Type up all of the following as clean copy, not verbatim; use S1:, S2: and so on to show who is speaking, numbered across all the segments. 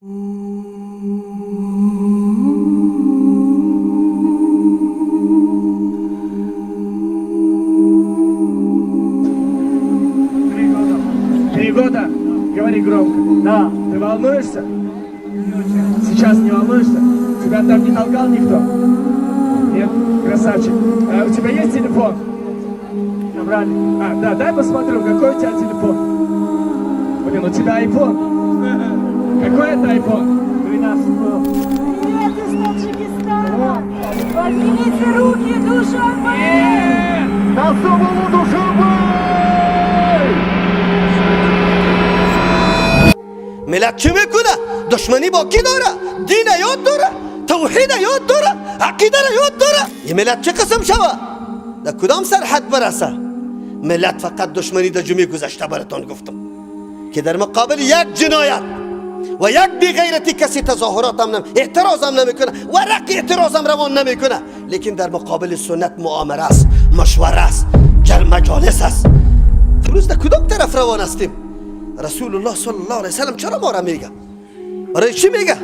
S1: 3 года. 3 года? Говори громко.
S2: Да.
S1: Ты волнуешься? Сейчас не волнуешься? Тебя там не толкал никто? Нет? Красавчик. А у тебя есть телефон?
S2: Забрали.
S1: А, да, дай посмотрю, какой у тебя телефон. Блин, у тебя iPhone. Какой это iPhone?
S2: 12 Pro.
S3: Привет из Таджикистана! Поднимите руки, Душанбе!
S4: Дастовалу Душанбе!
S5: Миллат чӣ мекуна? Душманӣ бо кӣ дора? Дина ёд дора? Тавҳида ёд дора? Ақидара ёд дора? Ин миллат чӣ қисм шава? Дар кудом сарҳад бараса? Миллат фақат душманӣ дар ҷумъи гузашта баратон гуфтам, ки дар муқобили як ҷиноят ва як беғайратӣ касе тазоҳуротам эътирозам намекуна, варақи эътирозам равон намекуна, лекин дар муқобили суннат муомара аст, машвара аст, маҷолис аст. Имрӯз дар кудом тараф равон ҳастем? Расулуллоҳ саллаллоҳу алайҳи васаллам чаро моро мега? Барои чӣ мега?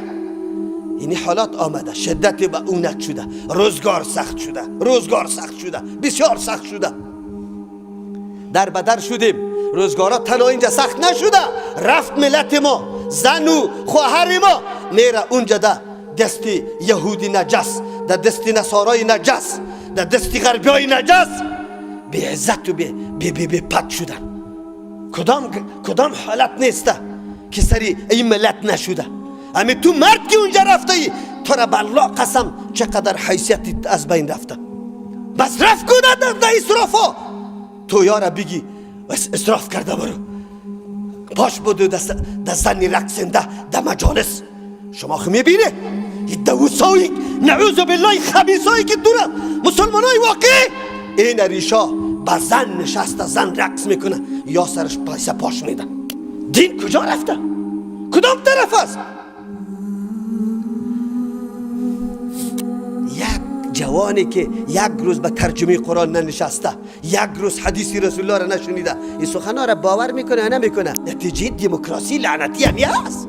S5: Ини ҳолат омада, шиддати ба унат шуда, рӯзгор сахт шуда, рӯзгор сахт шуда, бисёр сахт шуда, дар ба дар шудем. Рӯзгорҳо танҳо инҷа сахт нашуда рафт. Миллати мо, зану хоҳари мо мера унҷа да дасти яҳуди наҷас, да дасти насорои наҷас, да дасти ғарбиёи наҷас беиззату бепат шудан. Кудом ҳолат неста, ки сари ин миллат нашуда? Ами ту мард, ки унҷа рафтаӣ, тура ба Аллоҳ қасам, чӣ қадар ҳайсияти аз байн рафта. Масраф кунад да исрофо, ту ёра бигӣ, исроф карда баро, пош буду да зани рақсинда да маҷолис. Шумо ху мебинед, давусои, наъузу биллоҳи, хабисое, ки дура мусулмонои воқеӣ ина риша ба зан нишаста, зан рақс мекуна, ё сараш пайса пош меда. Дин куҷо рафта? Кудом тараф аст? Як ҷавоне, ки як рӯз ба тарҷумаи Қуръон нанишаста, як рӯз ҳадиси расулуллоҳро нашунида, ин суханҳоро бовар мекунад ё намекунад? Натиҷаи демократсии лаънатӣ ҳами аст.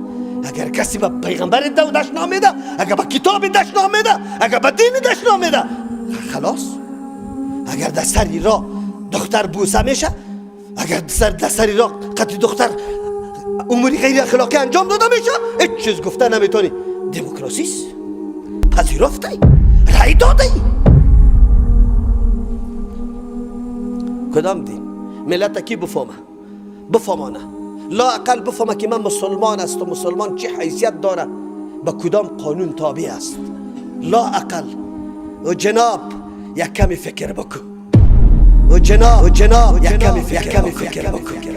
S5: Агар касе ба пайғамбари дашном меда, агар ба китоби дашном меда, агар ба дини дашном меда, халос. Агар дар сари роҳ духтар бӯса меша, агар дар сари роҳ қатъи духтар умури ғайриахлоқӣ анҷом дода меша, ҳеҷ чиз гуфта наметонӣ. Демократсист пазирофтай, рай додаӣ. Кудом дин? Миллата ки бифома, бифомона, лоақал бифома, ки ман мусулмон асту мусулмон чӣ ҳайсият дора, ба кудом қонун тобеъ аст. Лоақал о ҷаноб, як ками фикр бикун. О ҷаноб, о ҷаноб, як ками фикр бикун.